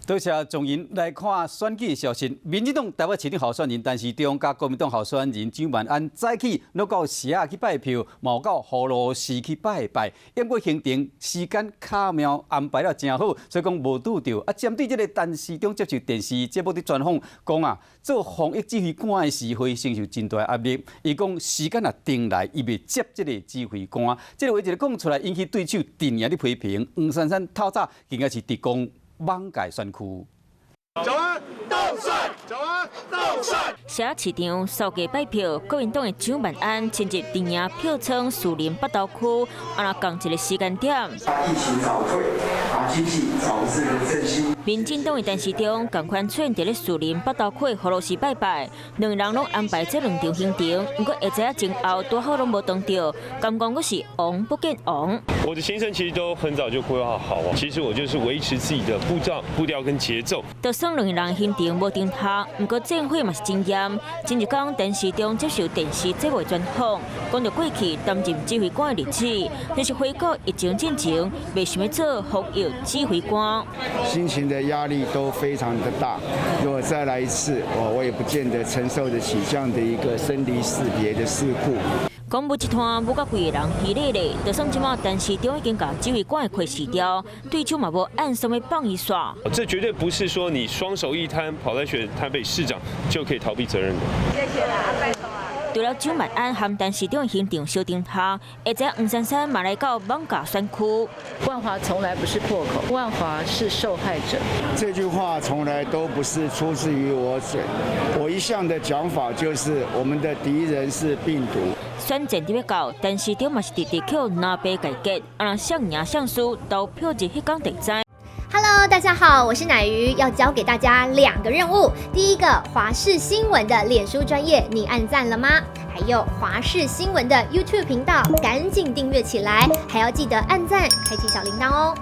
多謝眾人來看選舉消息。民進黨台北市長候選人陳時中佮國民黨候選人蔣萬安早起攏到社仔去拜票，嘛有到葫蘆寺去拜拜。毋過行程時間巧妙安排了誠好，所以講無拄著。啊，針對這個陳時中接受電視節目的專訪，講啊，做防疫指揮官的時會承受真大壓力。伊講時間若定來，伊袂接這個指揮官。這個話一个講出來，引起對手陣營的批評。黃珊珊透早應該是直攻艋舺選區。蔣萬安當選，蔣萬安當選。社仔市場掃街拜票，國民黨的蔣萬安親入陣營票倉士林北投區，啊，仝一个時間點。疫情早退，啊，經濟早日的振興。民進黨的陳時中仝款出現佇咧士林北投區葫蘆寺拜拜，兩个人攏安排這兩場行程，毋過下知影前後拄好攏無撞著，感覺閣是王不見王。我的行程其實都很早就規劃好，其實我就是維持自己的步調、步調跟節奏。就算兩个人行程無重疊，毋過戰火嘛是真嚴。前一工陳時中接受電視節目專訪，講著過去擔任指揮官的日子，但是回顧疫情進前，袂想欲做防疫指揮官。心情的壓力都非常的大，如果再來一次，我也不見得承受得起這樣的一個生離死別的事故。講舞集團舞甲規个人稀咧咧，就算這馬陳時中已經共指揮官的氣辭掉，對手嘛無按什麼放伊煞。這絕對不是說你雙手一攤跑來選台北市長就可以逃避責任的。謝謝啦，拜託啊。除了蔣萬安和陳時中行程相重疊，下晝黃珊珊嘛來到艋舺選區。萬華從來不是破口，萬華是受害者。這句話從來都不是出自於我嘴，我一向的講法就是我們的敵人是病毒。選戰佇欲到，陳時中嘛是直直予藍白共結，啊，誰贏誰輸，投票日彼工就知。 Hello，大家好，我是奶魚，要交給大家兩個任務。第一個，華視新聞的臉書專頁，你按讚了嗎？還有華視新聞的 YouTube 頻道，趕緊訂閱起來，還要記得按讚，開啟小鈴鐺哦。